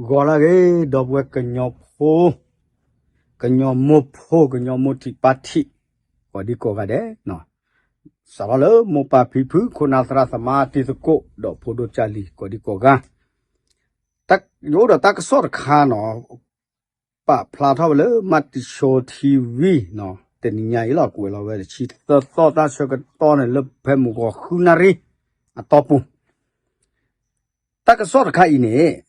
ဂီၤလၢအဂ့ၤ ဒီပုၢ်ဝဲၢ်ကညီဖိ, ကညီမိၢ်ဖိ ကညီမိၢ်ထံးပၢ်ထံး ကိးဒံကိးဂၤဒဲး, စးထီၣ်လၢမိၢ်ပၢ်ဖံဖု ခိၣ်နၢ်သရၣ်သမါ တံၤသကိး ဒီးဖိဒိၣ်ကၢ်လံၤ ကိးဒံကိးဂၤ, ယအိၣ်ဒီးတၢ်ကစီၣ်တခါနီၤ, ပာ်ဖျါထီၣ်ဝဲလၢ မၤတံၤဆိ ထံဝံၤ တနံၤညါအံၤလီၤ. ကွဲးလီၤဝဲတဆံသၢသီ တၢ်ဆၢကတီၢ်န့ၣ် လၢဖဲမုၢ်ဂီၤဃုနၣ်ရံၣ်အတီၢ်ပူၤ တၢ်ကစီၣ်တခါအံၤန့ၣ်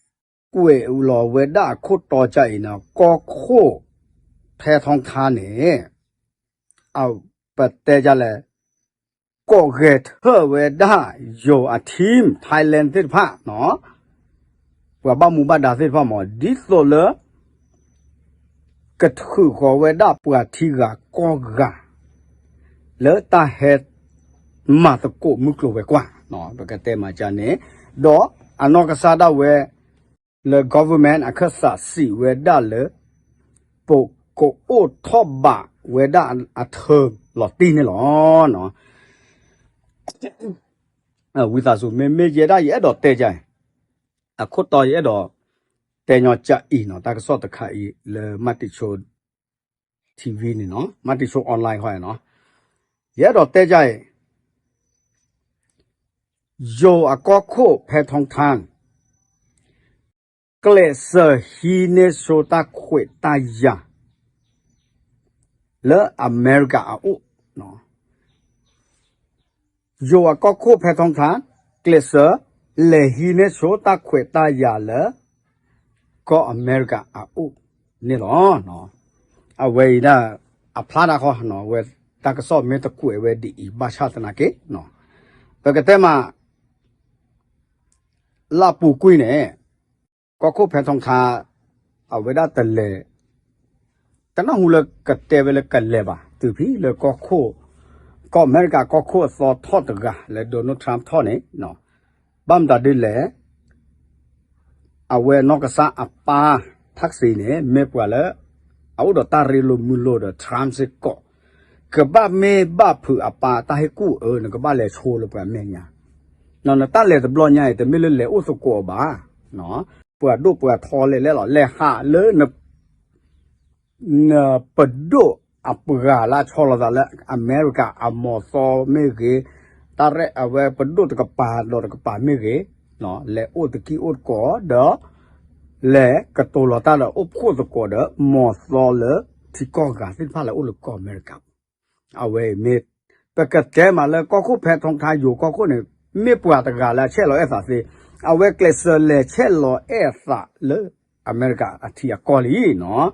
ကွဲးလီၤဝဲဒၣ်အခိၣ်တီကါအံၤန့ၣ် ကီၢ်ခိၣ် ဖဲထီထါန့ၣ် အပတဲဒ်လဲၣ်, ကိးဂဲၤထၢၣ်ဝဲဒၣ် ယိၤအ team Thailand သ့ၣ်တဖၣ်, ပှၤဘၣ်မူဘၣ်ဒါသ့ၣ်တဖၣ်မ့ၢ် ဒ်သိးလၢ ကထုးဃီၤဝဲဒၣ်ပှၤထံဂၤကီၢ်ဂၤ လၢတၢ်ဟဲ မၤသကိးမုၢ်ကျိၤဝဲၤကွာ်, ပကတဲမၤကန့ၣ်, ဒီးအနီၢ်ကစၢ်ဒၣ်ဝဲ လၢ government အခၢၣ်စးစံးဝဲဒၣ်လၢ ပကအိၣ်ထီၣ်ဘးဝဲဒၣ်အထၢလီၤတံၢ်န့ၣ်လီၤ. ဝံသးစူၤ မ့မ့ၢ်ယဲဒၣ်ယအဲၣ်ဒိးတဲကါအံၤ, အခိၣ်တီယအဲၣ်ဒိး တဲညီကါအံၤနီၤ, တၢ်ကစီၣ်တခါအံၤလၢ မၤတံၤဆိ ထံဝံၤန့ၣ်နီၤ, မၤတံၤဆိ online ဃီနီၤ, ယအဲၣ်ဒိးတဲကါအံၤ, ယိၤအကီၢ်ခိၣ်ဖဲထီထါ ကျဲးစၢးဟံးန့ၢ်ဆိတၢ်ခွဲးတၢ်ယာ် လၢအမဲရကၤအအိၣ်, ယိၤအကီၢ်ခိၣ်ဖဲထီထါ ကျဲးစၢး လဲၤဟံးန့ၢ်ဆိတၢ်ခွဲးတၢ်ယာ်လၢ ကီၢ်အမဲရကၤအအိၣ်န့ၣ်လီၤ. အဝဲအံၤဒၣ် အဖျါတၢ်ဃီ, ဝဲတၢ်ကစီၣ်မ့ၢ်တကွဲးဝဲဒ်အံၤ ဘၣ်ဆၣ်သနာ်က့ ပကတဲမး လၢအပူၤကွံာ်န့ၣ် ကီၢ်ခိၣ်ဖဲထီထါ အဝဲဒၣ်တလဲၤ တနၢ်ဟူလၢကတဲဝဲလၢကလဲၤဘၣ်, တုၤဖဲလၢကီၢ်ခိၣ်, ကီၢ်အမဲရကၤကီၢ်ခိၣ်အသီထီၣ်တဂၤလၢ Donald Trump ထီၣ်န့ၣ်, ဘၣ်မတၤဒ်လဲၣ်, အဝဲနီၢ်ကစၢ်အပၢ် ထၢၣ်စံန့ၣ် မ့ၢ်ပှၤလၢ အအိၣ်ဒီးတၢ်ရ့လိာ်မုာ်လိာ်ဒီး Trump စ့ၢ်ကီး, ကဘၣ်မ့ၢ်ဘၣ်ဖုးအပၢ်တၢ်ဟ့ၣ်ကူၣ်အၢ နကဘၣ်လဲၤဆိလၢပှၤမဲာ်ညါ, နတၢ်လဲၤတဘျီညါအံၤ တမ့ၢ်လၢလဲၤအိၣ်သကိးအီၤဘၣ်, ပှၤဒိၣ်ပှၤထီလဲၣ်လဲၣ်လီၤ, လဲၤဟးလၢ နပဒိၣ်အပှၤလၢအဆီလီၤသးလၢအမဲရကၤအမီၤသီမ့ၢ်ဂ့ၤ, တၢ်ရဲၣ်အဝဲပဒိၣ်တကပၤဒီးတကပၤမ့ၢ်ဂ့ၤ, လဲၤအိၣ်သကိးအိၣ်သကိးဒီး လဲၤကတိၤလီၤတၢ်ဒီးအိၣ်ဖှိၣ်သကိးဒီး မီၤသီလၢထံကီၢ်ဂၤသ့ၣ်တဖၣ်လၢအိၣ်လၢကီၢ်အမဲရကၤ, အဝဲအံၤမ့ၢ် ပကတဲမးလၢကီၢ်ခိၣ်ဖဲထီထါယိၤကီၢ်ခိၣ်န့ၣ် မ့ၢ်ပှၤတဂၤလၢအဆဲးလီၤအဲၣ်သးသ့, အဝဲကျဲးစၢးလဲၤဆဲးလီၤအဲၣ်အသးလၢ အမဲရကၤအထံအကီၢ်လံနီၤ,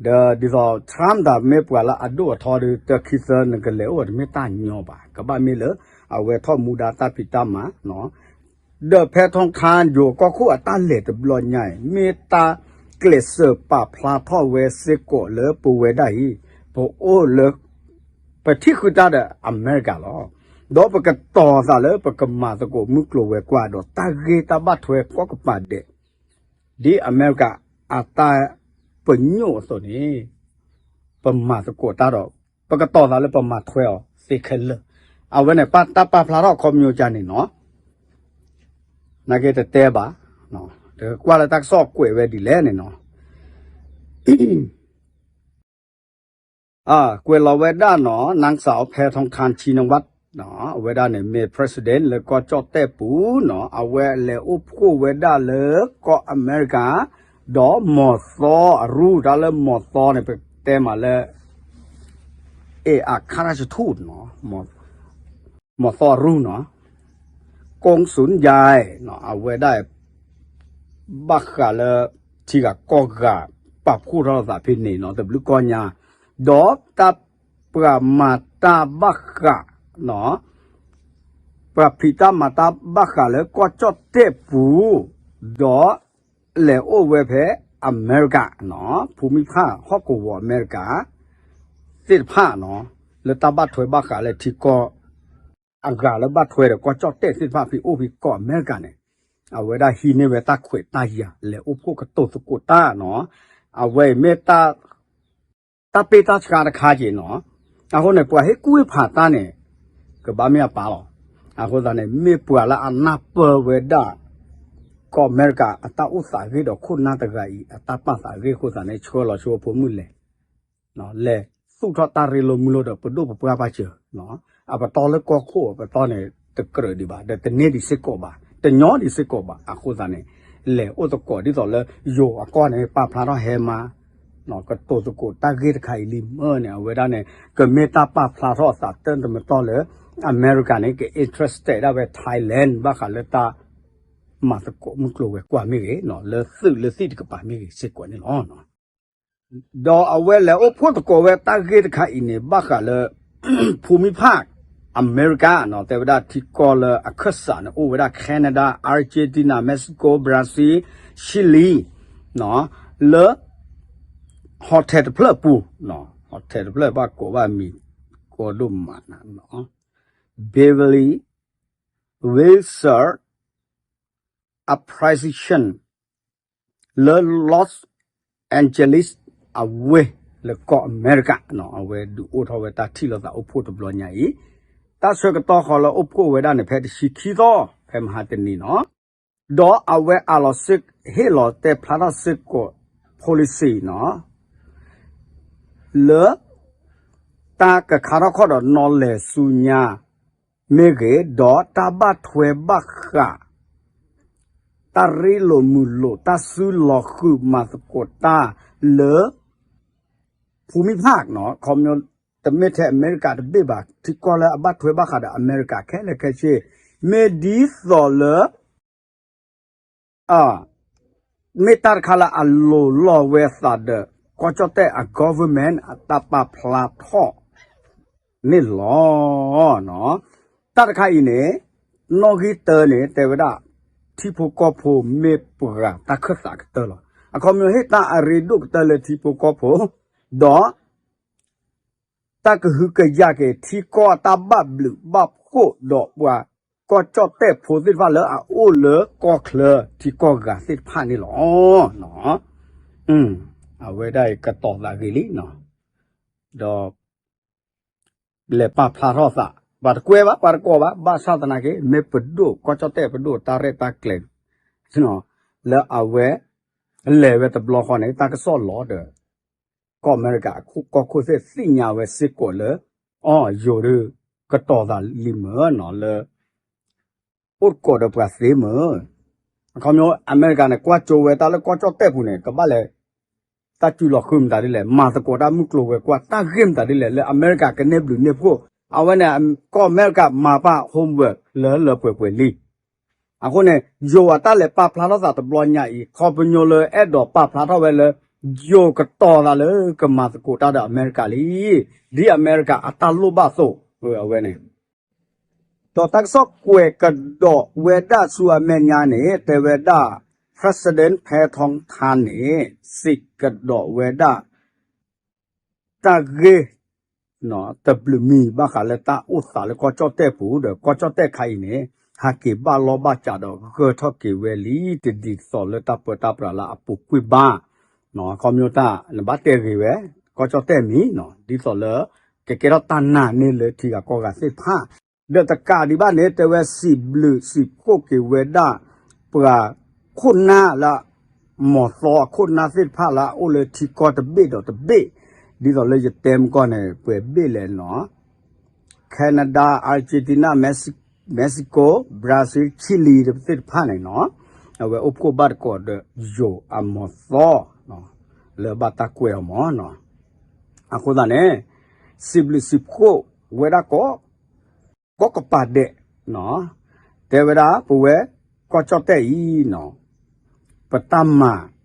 ဒီးဒ်သိး Trump တၢ်မ့ၢ်ပှၤလၢအဒိၣ်အထီဒီး တခံသၢနကလဲၤအိၣ်တမ့ၢ်တၢ်ညီဘၣ်, ကဘၣ်မ့ၢ်လၢ အဝဲထီၣ်မူဒါတၢ်ဖံးတၢ်မၤ ဒီးဖဲထီထါယိၤကီၢ်ခိၣ်အတၢ်လဲၤတဘျီညါအံၤ မ့ၢ်တၢ်ကျဲးစၢးပာ်ဖျါထီၣ်ဝဲစ့ၢ်ကီးလၢပဝဲဒၣ်အံၤ ပအိၣ်လၢ ပထံၣ်ဃုာ်တၢ်ဒီးအမဲရကၤလီၤ. ဒီးပကတီၤသးလၢပကမၤသကိးမုၢ်ကျိၤဝဲၤကွာ်ဒီးတၢ်ဂ့ၢ်တၢ်ဘၣ်ထွဲကိးကပၤဒဲး ဒ်အမဲရကၤအတၢ်ပညိၣ်အသိးန့ၣ် ပမၤသကိးတၢ်ဒီး ပကတီၤသးလၢပမၤထွဲအီၤသ့ခဲလၢာ်, အဝဲန့ၣ် တၢ်ပာ်ဖျါထီၣ်အခီပညီကန့ၣ်နီၤ, နာ်က့တတဲဘၣ်, တကွၢ်လၢတၢ်ကစီၣ်ကွဲးဝဲဒ်လဲၣ်န့ၣ်နီၤ ကွဲးလီၤဝဲဒၣ်နီၤ နၢ်စၢ်အီၤဖဲထီထါဆံနဝး, အဝဲဒၣ်န့ၣ်မ့ၢ် president လၢကီၢ်ကၠီၣ်တဲၣ်ပူၤနီၤ, အဝဲလဲၤအိၣ်ဖှိၣ်ဝဲဒၣ်လၢကီၢ်အမဲရကၤ, ဒီးမီၤသီအရူ တၢ်လၢမီၤသီန့ၣ် ပတဲမးလၢ အဲၣ်အခါရၢ်စထူၣ်နီၤ မီၤသီအရူနီၤ, ကိၣ်စူၣ်ယါနီၤ အဝဲဒၣ် ဘၣ်ဃးလၢ ထံဂၤကီၢ်ဂၤ ပာ်ဖှိၣ်ထီၣ်လိာ်သးဖဲန့ၣ်နီၤ တဘျုးကီၢ်ညါ, ဒီးတၢ်ပှၤမၤတၢ်ဘၣ်ဃးနီၤ ပှၤဖံးတၢ်မၤတၢ်ဘၣ်ဃးလၢကီၢ်ကၠီၣ်တဲၣ်ပူၤ, ဒီးလဲၤအိၣ်ဝဲဖဲအမဲရကၤနီၤ ဖူမံဖၣ်ဟီၣ်ကဝီၤအမဲရကၤ သ့ၣ်တဖၣ်နီၤ လၢတၢ်ဘၣ်ထွဲဘၣ်ဃးလၢထံကီၢ် အဂၤလၢဘၣ်ထွဲဒီးကီၢ်ကၠီၣ်တဲၣ်သ့ၣ်တဖၣ်ဖဲအိၣ်ဖဲကီၢ်အမဲရကၤန့ၣ်, အဝဲဒၣ်ဟံးန့ၢ်ဝဲတၢ်ခွဲးတၢ်ယာ် လဲၤအိၣ်ဖှိၣ်ကတိၤသကိးတၢ်နီၤ, အဝဲအံၤမ့ၢ် တၢ်ပ့ၢ်တၢ်ဆှါတခါက့ၤနီၤ, အဃိန့ၣ် ပှၤဟ့ၣ်ကူၣ်ဟ့ၣ်ဖးတၢ်န့ၣ် ကဘၣ်မ့ၢ်အပၢ်လီၤ, အဃိသတးန့ၣ် မ့ၢ်ပှၤလၢအနၢ်ပၢၢ်ဝဲဒၣ် ကီၢ်အမဲရကၤအတၢ်အိၣ်သးအဂ့ၢ်ဒီးခိၣ်နၢ်တဂၤအံၤ အတၢ်ပာ်သးအဂ့ၢ်အဃိသတးန့ၣ် ဆှၢလီၤဆူအဖိမုၣ်လဲၤ လဲၤသူၣ်ထီၣ်တၢ်ရ့လိာ်မုာ်လိာ်ဒီးပဒိၣ်ပပှၢ်ပာ်စၢၤ, အပတီၢ်လၢကီၢ်ခိၣ်အပတီၢ်န့ၣ် တကြၢးဒံးဘၣ် ဒီးတန့ၢ်ဒံးစ့ၢ်ကီးဘၣ် တညီဒံးစ့ၢ်ကီးဘၣ် အဃိသတးန့ၣ် လဲၤအိၣ်သကိးဒ်သိးလၢယိၤအကီၢ်န့ၣ် ပာ်ဖျါထီၣ်ဟဲမါ ကတိၤသကိးတၢ်ဂ့ၢ်တခါအံၤလံမ့ၢ်န့ၣ် အဝဲဒၣ်န့ၣ် ကမ့ၢ်တၢ်ပာ်ဖျါထီၣ်အသးတၢၢ်တမတီၢ်လၢ အမဲရကၤန့ၣ် က interested ဒၣ်ဝဲ Thailand ဘၣ်ဃးလၢတၢ် မၤသကိးမုၢ်ကျိၤဝဲၤကွာ်မ့ၢ်ဂ့ၤ လၢသုးလၢသံၣ်တကပၤမ့ၢ်ဂ့ၤစ့ၢ်ကီးန့ၣ်လီၤ. ဒီးအဝဲလဲၤအိၣ်ဖှိၣ်သကိးဝဲတၢ်ဂ့ၢ်တခါအံၤန့ၣ် ဘၣ်ဃးလၢ ဖိမံဖၣ် အမဲရကၤ တဲဝဲဒၣ်ထံကီၢ်လၢအခၢၣ်စးန့ၣ် အိၣ်ဝဲဒၣ် Canada, Argentina, Mexico, Brazil, Chile လၢ hotel တဖျၢၣ်အပူၤ, hotel တဖျၢၣ်ဘၣ်ကိးဘၣ်မံၤ ကီဒိၣ်မးနၤ Beverly Wilshire Appreciation လၢ Los Angeles အဝ့ၢ်လၢကီၢ်အမဲရကၤ အဝဲဒုးအိၣ်ထီၣ်ဝဲတၢ်ထံၣ်လိာ်သးအိၣ်ဖှိၣ်တဘျီညါအံၤ တၢ်ဆၢကတီၢ်ဃီလၢအိၣ်ဖှိၣ်ဝဲဒၣ်န့ၣ် ဖဲတဆံခံသီ ဖဲမဟါတနံၤနီၤ ဒီးအဝဲအးလီၤစ့ၢ် ဟ့ၣ်လီၤတဲဖျါထီၣ်စ့ၢ်ကီး policy နီၤ လၢ တၢ်ကခါထီၣ်ခီၣ်ဒီးနီၣ်လဲၢ်ဆူညါ မ့ၢ်ဂ့ၤ ဒီးတၢ်ဘၣ်ထွဲဘၣ်ဃး တၢ်ရ့လိာ်မုာ်လိာ် တၢ်စုလီၤဃုာ်မၤသကိးတၢ်လၢ ဖိမံဖၣ်နီၤ ခီပညီ တမ့ၢ်ထဲအမဲရကၤတဘ့ၣ်ဘၣ် ထံကီၢ်လၢအဘၣ်ထွဲဘၣ်ဃးဒီးအမဲရကၤခဲလၢာ်ခဲဆ့ မ့ၢ်ဒ်သိးလၢ မ့ၢ်တၢ်တခါလၢအလိၤလီၤဝဲအသးဒီး ကီၢ်ကၠီၣ်တဲၣ်အ government အတၢ်ပာ်ဖျါထီၣ်န့ၣ်လီၤ. တၢ်တခါအံၤန့ၣ် နီၣ်ဂံၢ်တၢန့ၣ် တဲဝဲဒၣ် ထံဖိကီၢ်ဖိမ့ၢ်ပှၤတၢ်ခၢၣ်သးကတၢၢ်လီၤ. အခီပညီဟ့ၣ်တၢ်အရ့ဒိၣ်ကတၢၢ်လၢထံဖိကီၢ်ဖိ ဒီး တၢ်ကဟုကယာ်က့ၤထံကီၢ်အတၢ်ဘၣ်ဘျုးဘၣ်ဖှိၣ်ဒီးပှၤကီၢ်ကၠီၣ်တဲၣ်ဖိသ့ၣ်တဖၣ်လၢအအိၣ်လၢကီၢ်ချၢထံကီၢ်ဂၤသ့ၣ်တဖၣ်န့ၣ်လီၤ. အဝဲဒၣ်အံၤကတီၤသးဂ့ၤလံနီၤ ဒီး လဲၤပာ်ဖျါထီၣ်သး ပှၤတကွဲဘၣ် ပှၤတကိးဘၣ် ဘၣ်ဆၣ်သနာ်က့ မ့ၢ်ပဒိၣ်ကီၢ်ကၠီၣ်တဲၣ်ပဒိၣ်တၢ်ရဲၣ်တၢ်ကျဲၤ လၢအဝဲ လဲၤဝဲတဘျီဃီန့ၣ် တၢ်ကစီၣ်လီၤဒီး ကီၢ်အမဲရကၤအကီၢ်ခိၣ်သ့ၣ်သ့ၣ်ညါဝဲစ့ၢ်ကီးလၢ အီၤယိၤဒုး ကတီၤသးလံမ့ၢ်နီၤလၢ အိၣ်သကိးဒီးပှၤသ့မ့ၢ် အခီပညီ အမဲရကၤန့ၣ် ကွၢ်ကၠိဝဲတၢ်လၢကီၢ်ကၠီၣ်တဲၣ်ပူၤန့ၣ် ကဘၣ်လဲၤ တၢ်စုလီၤဃုမတၤဒ်လဲၣ် မၤသကိးတၢ်မုၢ်ကျိၤဝဲၤကွာ် တၢ်ဂ့ၢ်မတၤဒ်လဲၣ် လၢအမဲရကၤကန့ၢ်ဘျုးန့ၢ်ဖှိၣ် အဝဲန့ၣ် ကီၢ်အမဲရကၤမၤပာ် homework လၢလၢပှဲၤပှဲၤလံ. အဃိန့ၣ် ယိၤအတၢ်လဲၤပာ်ဖျါထီၣ်သးတဘျီညါအံၤ ခီပညီလၢအဲၣ်ဒိးပာ်ဖျါထီၣ်ဝဲလၢ ယိၤကတီၤသးလၢကမၤသကိးတၢ်ဒီးအမဲရကၤလံ. ဒ်အမဲရကၤအတၢ်လိၣ်ဘၣ်အသိး အဝဲန့ၣ် ဒီးတၢ်ကစီၣ်ကွဲးကဒီးဝဲဒၣ်ဆူအမဲာ်ညါန့ၣ် တဲဝဲဒၣ် President ဖဲထီထါန့ၣ် စံးကဒီးဝဲဒၣ် တၢ်ဂ့ၢ် တဘျုးမံၤ ဘၣ်ဃးလၢတၢ်အိၣ်သးလၢကီၢ်ကၠီၣ်တဲၣ်ပူၤဒီး ကီၢ်ကၠီၣ်တဲၣ်ခါအံၤန့ၣ် ဟးက့ၤဘၣ်လီၢ်ဘၣ်စးဒီးဂၢၢ်ထီၣ်က့ၤဝဲလံ တဒ်သိးလၢတၢ်ပၢတၢ်ပြးလၢအပူၤကွံာ်ဘၣ် ခီပညီတၢ် နဘၣ်တဲဂ့ၤဝဲ ကီၢ်ကၠီၣ်တဲၣ်မံၤ ဒ်သိးလၢ ကကဲထီၣ်တၢ်နာ်န့ၢ်လၢထံဂၤကီၢ်ဂၤသ့ၣ်တဖၣ် ဒီးတကးဒံးဘၣ်န့ၣ် တဲဝဲစံးဘျုးစံးဖှိၣ်က့ၤဝဲဒၣ် ပှၤခိၣ်နၢ်လၢ မီၤသီအခိၣ်နၢ်သ့ၣ်တဖၣ်လၢအအိၣ်လၢထံကီၢ်တဘ့ၣ်ဒီးတဘ့ၣ် ဒ်သိးလၢယတဲမကီၢ်န့ၣ် ပှဲၤဘ့ၣ်လဲၣ်နီၤ Canada, Argentina, Mex- Mexico, Brazil, Chile သ့ၣ်တဖၣ်န့ၣ်နီၤ အဝဲအိၣ်ဖှိၣ်ဘၣ်တကိးဒီးယိၤအမီၤသီ လၢဘၣ်တၢ်ကွဲးအီၤမးနီၤ အဃိသတးန့ၣ် စံးဘျုးစံးဖှိၣ်ဝဲဒၣ်ကိး ကိးကပၤဒဲး တဲဝဲဒၣ်ပဝဲကီၢ်ကၠီၣ်တဲၣ်အံၤနီၤ ပတၢ်မၤ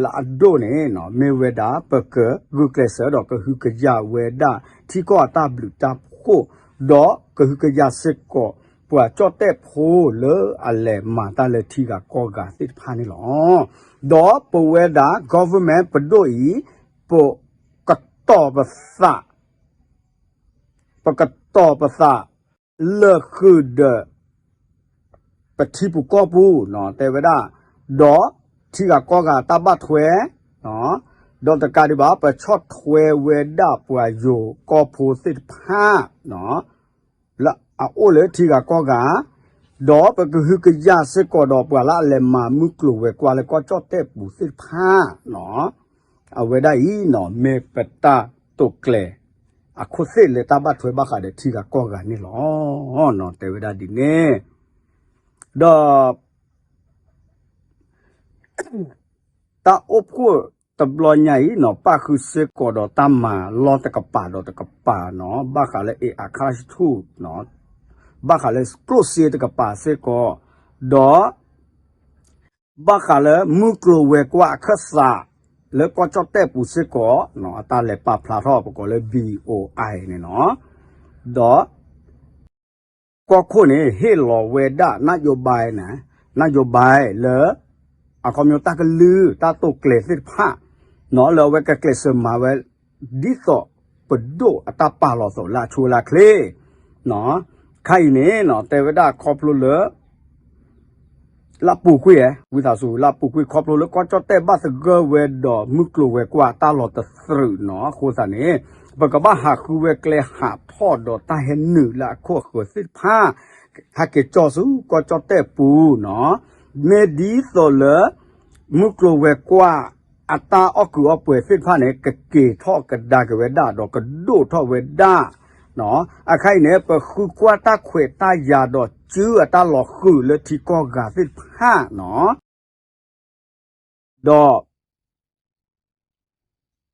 လၢအဒိၣ်န့ၣ် မ့ၢ်ဝဲဒၣ် ပကဂုာ်ကျဲးစၢးဒီးကဟုကယာ်ဝဲဒၣ် ထံကီၢ်အတၢ်ဘျုးတၢ်ဖှိၣ် ဒီးကဟုကယာ်စ့ၢ်ကီး ပှၤကၠီၣ်တဲၣ်ဖိလၢအလဲၤမၤတၢ်လၢထံဂၤကီၢ်ဂၤသ့ၣ်တဖၣ်န့ၣ်လီၤ. ဒီးပဝဲဒၣ် government ပဒိၣ်အံၤ ပကတီၤပသး ပကတီၤပသး လၢာ်ဃုာ်ဒီး ပထံပူၤကီၢ်ပူၤ တဲဝဲဒၣ် ဒီးထံဂၤကီၢ်ဂၤတၢ်ဘၣ်ထွဲ ဒီးတကးဒံးဘၣ် ပဆီၣ်ထွဲဝဲဒၣ်ပှၤယိၤကီၢ်ဖိသ့ၣ်တဖၣ် လၢအအိၣ်လၢထံဂၤကီၢ်ဂၤ ဒီးပကဟုကယာ်စ့ၢ်ကီးဒီးပှၤလၢအလဲၤမၤမုၢ်ကျိၤဝဲၤကွာ်လၢကီၢ်ကၠီၣ်တဲၣ်ပူၤသ့ၣ်တဖၣ်နီၤ, အဝဲဒၣ်အံၤနီၤ မ့ၢ်ပတၢ်တိာ်ကျဲၤအခိၣ်သ့ၣ်လၢတၢ်ဘၣ်ထွဲဘၣ်ဃးဒီးထံဂၤကီၢ်ဂၤန့ၣ်လီၤ. တဲဝဲဒၣ်ဒ်န့ၣ်, ဒီး တၢ်အိၣ်ဖှိၣ်တဘျီညါအံၤနီၤ ပၣ်ဃုာ်စ့ၢ်ကီးဒီးတၢ်မၤလီၢ်တကပၤဒီးတကပၤနီၤ, ဘၣ်ဃးလၢ เอกอัครราชทูต ဘၣ်ဃးလၢကျိၣ်စ့တကပၤစ့ၢ်ကီး, ဒီး ဘၣ်ဃးလၢမုၢ်ကျိၤဝဲၤကွာ်အခၢၣ်စး လၢကီၢ်ကၠီၣ်တဲၣ်ပူၤစ့ၢ်ကီး, အတၢ်လဲၤပာ်ဖျါထီၣ်ပကိးလၢ บีโอไอ န့ၣ်နီၤ, ဒီး ကီၢ်ခိၣ်န့ၣ် ဟ့ၣ်လီၤဝဲဒၣ် นโยบาย န့ၣ်, นโยบาย လၢ အခီပညီတၢ်ကလုၢ် တၢ်တိာ်ကျဲၤသ့ၣ်တဖၣ် လၢအဝဲကကျဲးစၢးမၤဝဲ ဒ်သိးပဒိၣ်အတၢ်ပာ်လီၤသးလၢအဆိအလၢအချ့ ခါအံၤန့ၣ် တဲဝဲဒၣ်ခီဖျိလၢ လၢပူၤကွံာ် ဝံသးစူၤ လၢပူၤကွံာ်ခီဖျိလၢကီၢ်ကၠီၣ်တဲၣ်ဘၣ်သဂၢၢ်ဝဲဒီးမုၢ်ကျိၤဝဲၤကွာ်တၢ်လီၤတသရူးနီၤ, အဃိသတးန့ၣ် ပကဘၣ်ဟးဃုဝဲကျဲဟးထီၣ်ဒီးတၢ်ဟဲနုာ်လၢအခိၣ်အဃၢၤသ့ၣ်တဖၣ် ဟဲက့ၤကၠီဆူကီၢ်ကၠီၣ်တဲၣ်ပူၤနီၤ, မ့ၢ်ဒ်သိးလၢ မုၢ်ကျိၤဝဲၤကွာ်အတၢ်အီၣ်ကုးအီပှဲၤသ့ၣ်တဖၣ်န့ၣ် ကက့ၤထီၣ်ကဒါက့ၤဝဲဒၣ်ဒီးကဒိၣ်ထီၣ်ဝဲဒၣ် အခါအံၤန့ၣ် ပဃုကွၢ်တၢ်ခွဲးတၢ်ယာ်ဒီးစုအတၢ်လီၤဃုာ်လၢထံကီၢ်ဂၤသ့ၣ်တဖၣ်နီၤ, ဒီး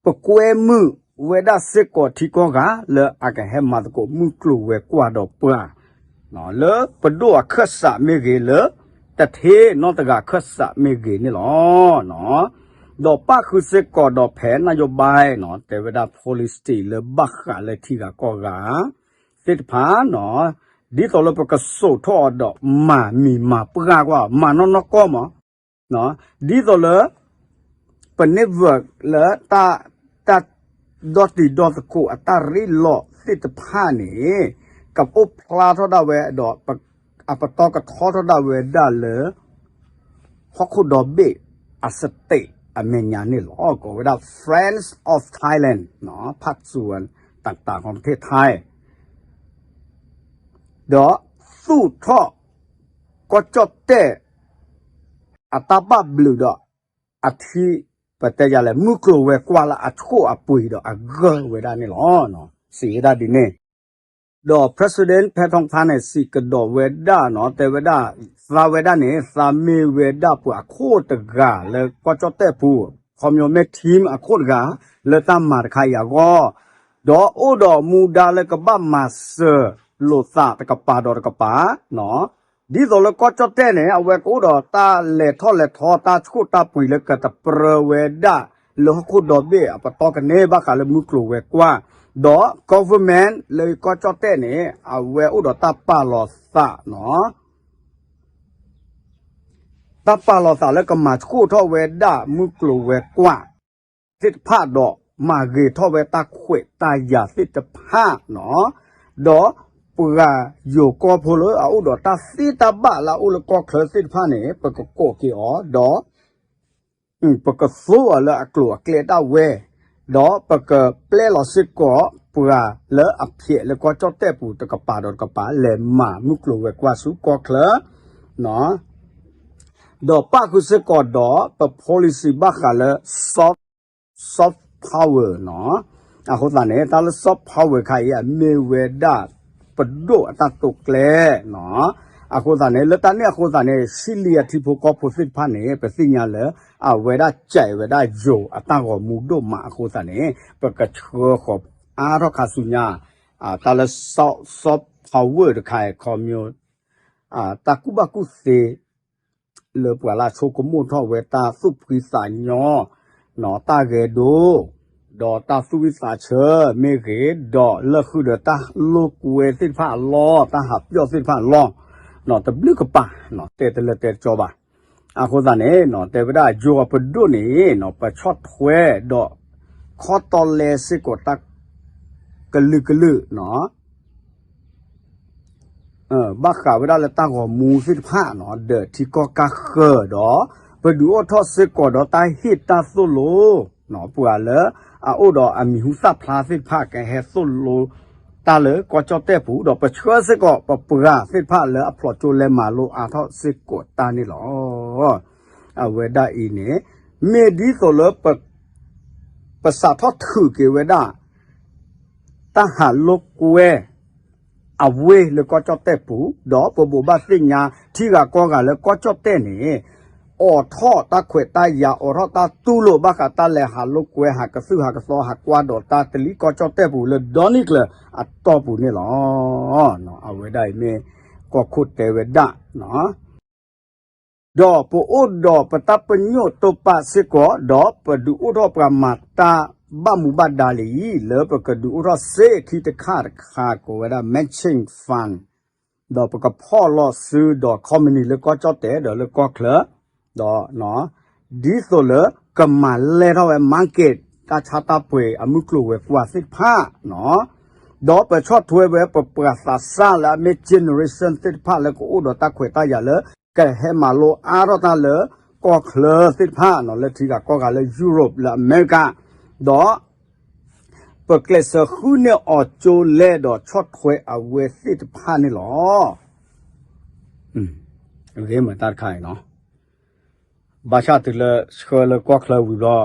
ပကွဲမုာ်ဝဲဒၣ်စ့ၢ်ကီးထံကီၢ်ဂၤလၢအကဟဲမၤသကိးမုၢ်ကျိၤဝဲၤကွာ်ဒီးပှၤ လၢပဒိၣ်အခၢၣ်စးမ့ၢ်ဂ့ၤ လၢတထ့နီတဂၤအခၢၣ်စးမ့ၢ်ဂ့ၤန့ၣ်လီၤ. ဒီးပၣ်ဃုာ်စ့ၢ်ကီးဒီးဖဲ นโยบาย နီၤ တဲဝဲဒၣ် policy လၢဘၣ်ဃးလၢထံဂၤကီၢ်ဂၤ သ့ၣ်တဖၣ်နီၤ, ဒ်သိးလၢပကစိာ်ထီၣ်အီၤဒီးမၤမံၤမၤပှၢ်ကွၢ် မၤနီၢ်နီၢ်ကီၢ်မး ဒ်သိးလၢ ပန့ၢ်ဘၢလၢ တၢ်ဒီတံၤဒီသကိးအတၢ်ရ့လိာ်သ့ၣ်တဖၣ်န့ၣ် ကအိၣ်ဖျါထီၣ်ဒၣ်ဝဲဒီး အပတီၢ်ကထီထီၣ်ဒၣ်ဝဲဒၣ်လၢ ဟီၣ်ခိၣ်ဒီဘ့ၣ်အ state အမဲာ်ညါန့ၣ်လီၤ. ကိးဝဲဒၣ် Friends of Thailand ဖၣ်စူၣ် တၢ်တၢ်ကီၢ် ประเทศไทย ဒီးသူၣ်ထီၣ် ကီၢ်ကၠီၣ်တဲၣ် အတၢ်ဘၣ်ဘျုးဒီး အထံ ပတဲယၤလဲၣ် မုၢ်ကျိၤဝဲၤကွာ်လၢအဆိၣ်အပှ့ၤဒီးအဂၢၢ်ဝဲဒၣ်န့ၣ်လီၤ. စံးဝဲဒၣ်ဒ်န့ၣ် ဒီး President ဖဲထီၣ်ဖါန့ၣ် စံးကဒီးဝဲဒၣ်နီၤ တဲဝဲဒၣ် သးဝဲဒၣ်န့ၣ် သးမ့ၢ်ဝဲဒၣ်ပှၤအခိၣ်တဂၤလၢကီၢ်ကၠီၣ်တဲၣ်ပူၤ ခီပညီမ့ၢ် team အခိၣ်တဂၤ လၢတၢ်မၤတခါအံၤအဂီၢ် ဒီးအိၣ်ဒီးမူဒါလၢကဘၣ်မၤစၢၤလိာ်သးတကပၤဒီးတကပၤ ဒ်သိးလၢကီၢ်ကၠီၣ်တဲၣ်န့ၣ် အဝဲကအိၣ်ဒီးတၢ်လဲၤထီၣ်လဲၤထီ တၢ်ဆိၣ်တၢ်ပှ့ၤလၢကတပြၢဝဲဒၣ် လၢဟီၣ်ခိၣ်ဒီဘ့ၣ်အပတီၢ်ကန့ၢ်ဘၣ်ဃးလၢမုၢ်ကျိၤဝဲၤကွာ် ဒီး government လၢကီၢ်ကၠီၣ်တဲၣ်န့ၣ် အဝဲအိၣ်ဒီးတၢ်ပာ်လီၤသးနီၤ တၢ်ပာ်လီၤသးလၢကမၤဆိၣ်ထီၣ်ဝဲဒၣ်မုၢ်ကျိၤဝဲၤကွာ်သ့ၣ်တဖၣ်ဒီး မၤဂ့ၤထီၣ်ဝဲတၢ်ခွဲးတၢ်ယာ်သ့ၣ်တဖၣ်နီၤ ဒီးပှၤယိၤကီၢ်ဖိလၢအအိၣ်ဒီးတၢ်သ့တၢ်ဘၣ်လၢအအိၣ်လၢကီၢ်ချၢသ့ၣ်တဖၣ်န့ၣ် ပကကိးက့ၤအီၤ ဒီး ပကသိအီၤလၢအကျိၤအကျဲဒၣ်ဝဲ, ဒီးပကပျဲလီၤစ့ၢ်ကီးပှၤလၢအဖျဲးလၢကီၢ်ကၠီၣ်တဲၣ်ပူၤတကပၤဒီးတကပၤ လဲၤမၤမုၢ်ကျိၤဝဲၤကွာ်ဆူကီၢ်ချၢ, ဒီးပၣ်ဃုာ်စ့ၢ်ကီးဒီးပ policy ဘၣ်ဃးလၢ soft soft power နီၤ. အဃိသတးန့ၣ် တၢ်လၢ soft power ခါအံၤ အမ့ၢ်ဝဲဒၣ်ပဒိၣ်အတၢ်တိာ်ကျဲၤနီၤ. အဃိသတးန့ၣ် လၢတၢ်န့ၣ်အဃိသတးန့ၣ် Chile အထံဖိကီၢ်ဖိသ့ၣ်တဖၣ်န့ၣ် ပသ့ၣ်ညါလၢ အဝဲဒၣ်ကဲဝဲဒၣ်ယိၤအတၢ်ဂီၤမူဒိၣ်မးအဃိသတးန့ၣ် ပကဆှၢဃီၤအါထီၣ်ခါဆူညါ တၢ်လၢ soft soft power တခါအံၤ ခီပညီ တၢ်ကူၣ်ဘၣ်ကူၣ်သ့ လၢပှၤလၢအဆိကမိၣ်ထီၣ်ဝဲတၢ်သူၣ်ဖှံသးညီ တၢ်ဂဲၤဒိ ဒီးတၢ်သူၣ်ဝံၣ်သးဆၢမ့ၢ်ဂ့ၤ ဒီးလၢဃုာ်ဒီးတၢ်လိာ်ကွဲသ့ၣ်တဖၣ်အလီၢ် တၢ်ဟးပျီၣ်သ့ၣ်တဖၣ်အလီၢ် တဘျုးကပၤ တဲတလၢတဲတကၠီဘၣ်. အဃိသတးန့ၣ် တဲဝဲဒၣ်ယိၤပဒိၣ်န့ၣ် ပဆီၣ်ထွဲဒီး ခီတီလဲစ့ၢ်ကီးတၢ် ကလုာ်ကလုာ် ဘၣ်ဃးဝဲဒၣ်လၢတၢ်ဂီၤမူသ့ၣ်တဖၣ်နီၤ ဒီးထံကီၢ်ကၢ်ဃၢၤဒီး ပဒုးအိၣ်ထီၣ်စ့ၢ်ကီးဒီးတၢ်ဟ့ၣ်တၢ်သိၣ်လိ ပှၤလၢအအိၣ်ဒီးအမံၤဟူသၣ်ဖျါသ့ၣ်တဖၣ်ကဟဲသိၣ်လိ တၢ်လၢကီၢ်ကၠီၣ်တဲၣ်ပူၤ ဒီးပဆှၢစ့ၢ်ကီးပပှၤသ့ၣ်တဖၣ်လၢအဖျိးကၠိလဲၤမၤလိအါထီၣ်စ့ၢ်ကီးတၢ်န့ၣ်လီၤ. အဝဲဒၣ်အံၤန့ၣ် မ့ၢ်ဒ်သိးလၢ ပစးထီၣ်ထုးက့ၤဝဲဒၣ် တၢ်ဟးလိာ်ကွဲ အဝ့ၢ်လၢကီၢ်ကၠီၣ်တဲၣ်ပူၤ ဒီးပဘိးဘၣ်သ့ၣ်ညါ ထံဂၤကီၢ်ဂၤလၢကီၢ်ကၠီၣ်တဲၣ်န့ၣ် အိးထီၣ်တၢ်ခွဲးတၢ်ယာ် အိးထီၣ်တၢ်တူၢ်လိာ်ဘၣ်ဃးတၢ်လဲၤဟးလိာ်ကွဲ ဟးကသုၣ်ဟးကသီ ဟးကွၢ်ဒီးတၢ်တလံၣ်ကီၢ်ကၠီၣ်တဲၣ်ပူၤလၢဒီနံၣ်ကျၢၤအတီၢ်ပူၤန့ၣ်လီၤ. အဝဲဒၣ်အံၤမ့ၢ်ကီၢ်ခိၣ်တဲဝဲဒၣ် ဒီးပအိၣ်ဒီးပတၢ်ပညိၣ်တိာ်ပာ်စ့ၢ်ကီး ဒီးပဒုးအိၣ်ထီၣ်ပှၤမၤတၢ်ဘၣ်မူဘၣ်ဒါလံ လၢပကဒုးအိၣ်ထီၣ်စ့ခံတခါတခါ ကိးဝဲဒၣ် matching fund ဒီးပကဖီၣ်လီၤစုဒီး company လၢကီၢ်ကၠီၣ်တဲၣ်ဒီးလၢကီၢ်ချၢ ဒီး ဒ်သိးလၢကမၤလဲၢ်ထီၣ်ဝဲ market တၢ်ဆါတၢ်ပှ့ၤအမုၢ်ကျိၤဝဲၤကွာ်သ့ၣ်တဖၣ် ဒီးပဆီၣ်ထွဲဝဲပပှၤသးစၢ်လၢအမ့ၢ် generation သ့ၣ်တဖၣ်လၢကအိၣ်ဒီးတၢ်ခွဲးတၢ်ယာ်လၢ ကဟဲမၤလိအါထီၣ်တၢ်လၢကီၢ်ချၢသ့ၣ်တဖၣ် လၢထံဂၤကီၢ်ဂၤလၢ Europe လၢအမဲရကၤ ဒီး ပကျဲးစၢးဃုန့ၢ်အီၤကၠိလဲဒီးဆီၣ်ထွဲအဝဲသ့ၣ်တဖၣ်န့ၣ်လီၤ. ဂ့ၤမးတၢ်တခါအံၤနီၤ, ဘၣ်ဆၣ်တုၤလၢဆှၢလၢကီၢ်ချၢဝံၤ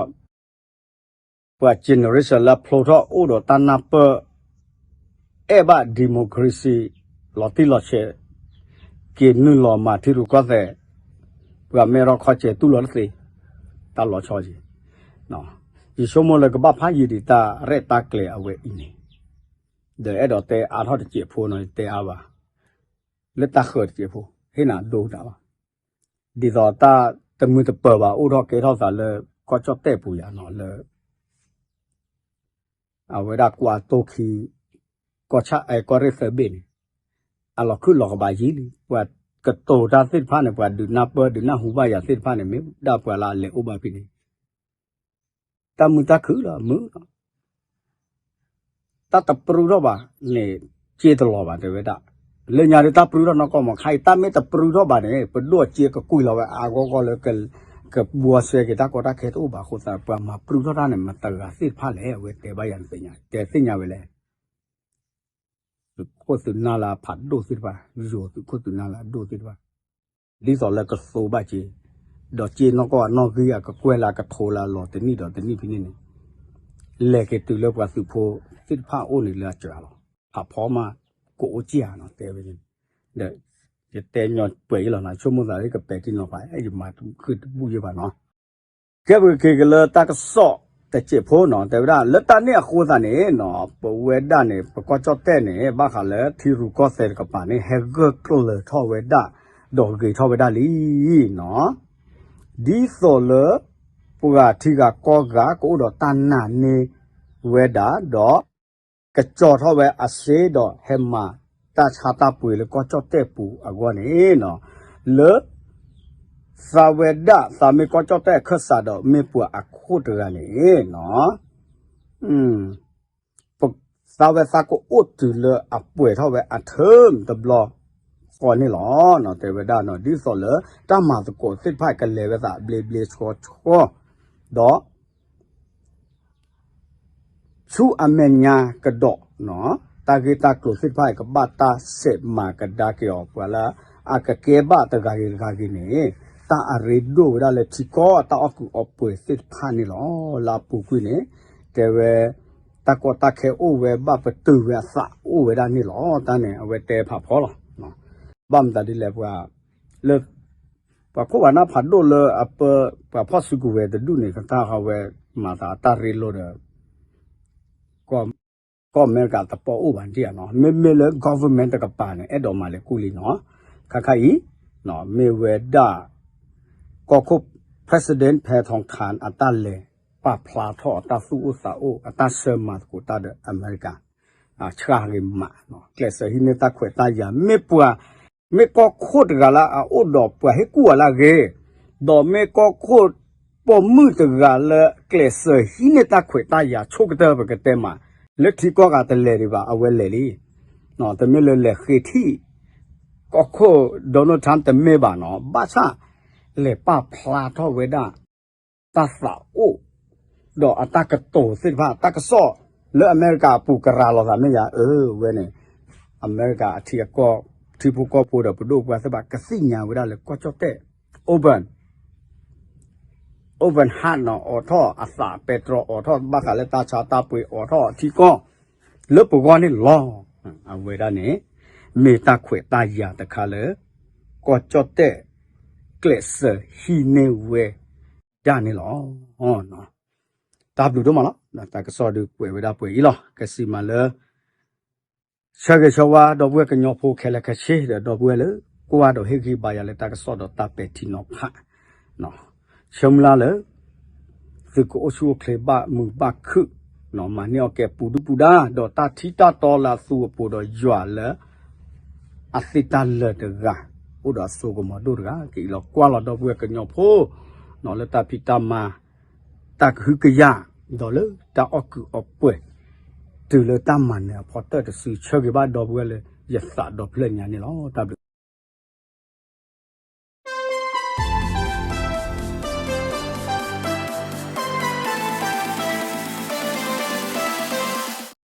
ဘျီ ပှၤ generation လၢဖျိထီၣ်အိၣ်ဒီးတၢ်နၢ်ပၢၢ် အဲၣ်ဘၣ် democracy လီၤတံၢ်လီၤဆဲး က့ၤနုာ်လီၤမၤထံရူၢ်ကီၢ်သဲး ပှၤမ့ၢ်ထီၣ်ခီစဲးတူၢ်လိာ်တသ့ တၢ်လီၤဆီက့ၤ ယဆိကမိၣ်လၢကဘၣ်ဖးယံာ်ဒံးတၢ်ရဲၣ်တၢ်ကျဲၤအဝဲအံၤန့ၣ်, ဒီးအဲၣ်ဒိးတဲအါထီၣ်တစဲးဖိနီၤ ယတဲအါဘၣ်, လၢတၢ်ဃၢၤတစဲးဖိ ဟ့ၣ်နၤဒိတၢ်ဘၣ်, ဒ်သိးတၢ်တမုာ်တပၢၤဘၣ် အိၣ်ထီၣ်ကဲထီၣ်သးလၢကီၢ်ကၠီၣ်တဲၣ်ပူၤယၤနီၤ လၢ အဝဲဒၣ်ကွၢ်တိခံ ကီၢ်ဆၣ်အဲၣ်ကီၢ်ရ့ၣ်သၢဘ့ၣ်န့ၣ် အလီၤခုၣ်လီၤကဘၣ်ယံာ်လံ, ပှၤကတိၤတၢ်သ့ၣ်တဖၣ်န့ၣ် ပှၤဒုးနၢ်ပၢၢ်ဒုးနၢ်ဟူဘၣ်ယၤသ့ၣ်တဖၣ်န့ၣ် မ့ၢ်ဒၣ်ပှၤလၢအလဲၤအိၣ်ဘၣ်ဖဲန့ၣ် တၢ်မုာ်တၢ်ခုၣ်လီၤမုာ်လီၤ တၢ်တပြူထီၣ်ဘၣ်န့ၣ် က့တလီၤဘၣ်တဲဝဲဒၣ်, လၢညါဒ်တၢ်ပြူထီၣ်နီၢ်ကီၢ်မး ခါအံၤ တၢ်မ့ၢ်တပြူထီၣ်ဘၣ်န့ၣ် ပဒိၣ်အစ့ကကွံာ်လီၤဝဲအါဂီၢ်ဂီၢ်လၢ ကဘှီစဲက့ၤတၢ်ကီတၢ်ခဲတအိၣ်ဘၣ်အဃိသတး ပှၤမၤပြူထီၣ်တၢ်န့ၣ် မတၤဂၤသ့ၣ်တဖၣ်လဲၣ် အဝဲတဲဘၣ်ယၤန့ၣ်သ့ၣ်ညါ တဲသ့ၣ်ညါဝဲလဲၣ် သုးခိၣ်သုးနၢ်လၢအဖးဒိၣ်သ့ၣ်တဖၣ် ယိၤသုးခိၣ်သုးနၢ်လၢအဒိၣ်သ့ၣ်တဖၣ် ဒ်သိးလၢကသိဘၣ်စ့, ဒီးစ့နီၢ်ကီၢ်အနီၣ်ဂံၢ်အကကွဲၢ်လၢအကထိလၢအလီၤ တနံၣ်ဒီးတနံၣ်ဖဲန့ၣ်န့ၣ်, လဲၤက့ၤတုၤလၢပှၤသုးဖိသ့ၣ်တဖၣ်အအိၣ်န့ၣ်လၢအစှၤလီၤ, ဖးဖီမး ကအိၣ်ကၠံဧါနီၤ တဲဝဲန့ၣ်, ဒီးယတဲညီပှဲၤအံၤလီၤနီၤ ဆိကမိၣ်သးလၢကပဲာ်ထံနီၤဖး ယမၤဃုာ်တဘူၣ်ယဲၢ်ဘၣ်နီၤ ကဲပက့ၤက့ၤလၢတၢ်ကစီၣ်တစဲးဖိနီၤ တဲဝဲဒၣ် လၢတၢ်န့ၣ်အဃိသတးန့ၣ်နီၤ ပဝဲဒၣ်န့ၣ် ပကီၢ်ကၠီၣ်တဲၣ်န့ၣ် ဘၣ်ဃးလၢထံရူၢ်ကီၢ်သဲးတကပၤန့ၣ် ဟဲဂၢၢ်ကျၢၤထီၣ်ဝဲဒၣ် ဒီးဂ့ၤထီၣ်ဝဲဒၣ်လံနီၤ ဒ်သိးလၢ ပှၤထံဂၤကီၢ်ဂၤကအိၣ်ဒီးတၢ်နာ်န့ၢ်ဝဲဒၣ် ဒီး ကကၠီထီၣ်ဝဲအစ့ဒီးဟဲမၤတၢ်ဆါတၢ်ပှ့ၤလၢကီၢ်ကၠီၣ်တဲၣ်ပူၤအဂီၢ်န့ၣ်နီၤ, လၢ သးဝဲဒၣ်သးမ့ၢ်ကီၢ်ကၠီၣ်တဲၣ်အခၢၣ်စးဒီးမ့ၢ်ပှၤအခိၣ်တဂၤန့ၣ်နီၤ, သးဝဲသးကအိၣ်တုၤလၢအပှဲၤထီၣ်ဝဲအ term တဘျီဃီန့ၣ်လီၤ. တဲဝဲဒၣ်နီၤ ဒ်သိးလၢတၢ်မၤသကိးသ့ၣ်တဖၣ်ကလဲၤဝဲသးဘျ့ဘျ့ဆှီဆှီ ဒီး ဆူအမဲာ်ညါကဒီး တၢ်ဂ့ၢ်တၢ်ကျိၤသ့ၣ်တဖၣ်အံၤ ကဘၣ်တၢ်ဆဲးမၤကဒါက့ၤအီၤ ပှၤလၢအကကဲဘၣ်တဂၤဂ့ၤတဂၤဂ့ၤန့ၣ် တၢ်အရ့ဒိၣ်ဝဲဒၣ်လၢထံကီၢ်တၢ်အီၣ်ကုးအီပှဲၤသ့ၣ်တဖၣ်န့ၣ်လီၤ. လၢအပူၤကွံာ်န့ၣ် တဲဝဲ တၢ်ကီတၢ်ခဲအိၣ်ဝဲဘၣ်ပတုာ်ဝဲအသးအိၣ်ဝဲဒၣ်န့ၣ်လီၤ. တၢ်န့ၣ် အဝဲတဲဖးဖီလီၤ. ဘၣ်မတၤဒ်လဲၣ် ပှၤ လၢ ပှၤခိၣ်ပှၤနၢ်ဖးဒိၣ်လၢအပၢ ပှၤဖီၣ်စုကဝဲၤတဒူၣ်န့ၣ် ကတၢ်ဟးဝဲမၤသးတၢ်ရ့လိာ်ဒီး ကီၢ်အမဲရကၤတပီၢ်အိၣ်ဘၣ်ဒ်ဧါနီၤ, မ့မ့ၢ်လၢ government တကပၤန့ၣ် အဲၣ်ဒိးမၤလဲၤကူၣ်လံနီၤ, ခါခါအံၤ မ့ၢ်ဝဲဒၣ် ကီၢ်ခိၣ် President ဖဲထီၣ်ခၣ် အတၢ်လဲၤပာ်ဖျါထီၣ်အတၢ်သူၣ်အိၣ်သးအိၣ် အတၢ်ဆၢမၤသကိးတၢ်ဒီးအမဲရကၤ ဆှၢဂ့ၤမး, ကျဲးစၢးဟံးန့ၢ်တၢ်ခွဲးတၢ်ယာ် မ့ၢ်ပှၤ မ့ၢ်ကီၢ်ခိၣ်တဂၤလၢအအိၣ်ဒီးပှၤဟ့ၣ်ကူၣ်အီၤလၢအဂ့ၤ, ဒီးမ့ၢ်ကီၢ်ခိၣ်ပိာ်မုၣ်တဂၤလၢကျဲးစၢးဟံးန့ၢ်တၢ်ခွဲးတၢ်ယာ်ဆိကတၢၢ်ပကတဲမး, လၢထံကီၢ်ဂၤတလဲၤဒံးဘၣ် အဝဲလဲၤလံ, တမ့ၢ်လၢလဲၤဃ့ထံၣ် ကီၢ်ခိၣ် Donald Trump တမ့ၢ်ဘၣ်နီၤ, ဘၣ်ဆၣ် လဲၤပာ်ဖျါထီၣ်ဝဲဒၣ် တၢ်သးအိၣ် ဒီးအတၢ်ကတိၤသ့ၣ်တဖၣ် တၢ်ကစီၣ် လၢအမဲရကၤအပူၤကရၤလီၤသးမ့ၢ်ယၤ အၢ ဝဲန့ၣ် အမဲရကၤအထံအကီၢ် ထံဖိကီၢ်ဖိဒီးပဒိၣ်ပှၤသ့ၣ်တဖၣ်ကသ့ၣ်ညါဝဲဒၣ်လၢကီၢ်ကၠီၣ်တဲၣ် open open heart နီၤ အိးထီၣ်အသးပဲတြီ အိးထီၣ်ဘၣ်ဃးလၢတၢ်ဆါတၢ်ပှ့ၤ အိးထီၣ်အထံကီၢ် လၢပဂီၢ်န့ၣ်လီၤ. အဝဲဒၣ်န့ၣ် မ့ၢ်တၢ်ခွဲးတၢ်ယာ်တခါလၢ ကီၢ်ကၠီၣ်တဲၣ် ကျဲးစၢးဟံးန့ၢ်ဝဲဒၣ်န့ၣ်လီၤ. တၢ်ဘျုးဒိၣ်မးလီၤ. တၢ်ကစီၣ်ဒုးကွဲးဝဲဒၣ်ပှဲၤအံၤလီၤ. ကစံးမးလၢ ဆၢဂ့ၤဆၢဝါဒီပုၢ်ဝဲၢ်ကညီဖိခဲလၢာ်ခဲဆ့ဒီး ဒီပုၢ်ဝဲၢ်လၢကွၢ်ဒီးဟ့ၣ်ဂံၢ်ဘါယၤလၢတၢ်ကစီၣ်ဒီးတၢ်ပဲာ်ထံနီၤဖး ဆၢမုၢ်လၢ်လၢ သုကအိၣ်ဆူၣ်အိၣ်ချ့ဘၣ်မုာ်ဘၣ်ခုၣ်, မၤန့ၢ်အီၣ်ကဲပူၤဒုၣ်ပူၤဒါ ဒီးတၢ်ထံၣ်တၢ်တီလၢအသူအပူၤဒီးယွၤလၢ အသ့ၣ်တၢ်လၢာ်တဂၤ အိၣ်ဒီးအစိကမီၤဒိၣ်တဂၤ ကအံးလီၤကွၢ်လီၤဒီပုၢ်ဝဲၢ်ကညီဖိ လၢတၢ်ဖံးတၢ်မၤ တၢ်ကဟုကယာ် ဒီးလၢတၢ်အီၣ်ကုးအီပှဲၤ တုၤလၢတၢ်မၤနၢၤအဖီတၢၢ်တစု ဆၢဂ့ၤဘၣ်ဒီပုၢ်ဝဲၢ်လၢယသးဒီဖျၢၣ်ညါန့ၣ်လီၤ. တၢ်ဘျုး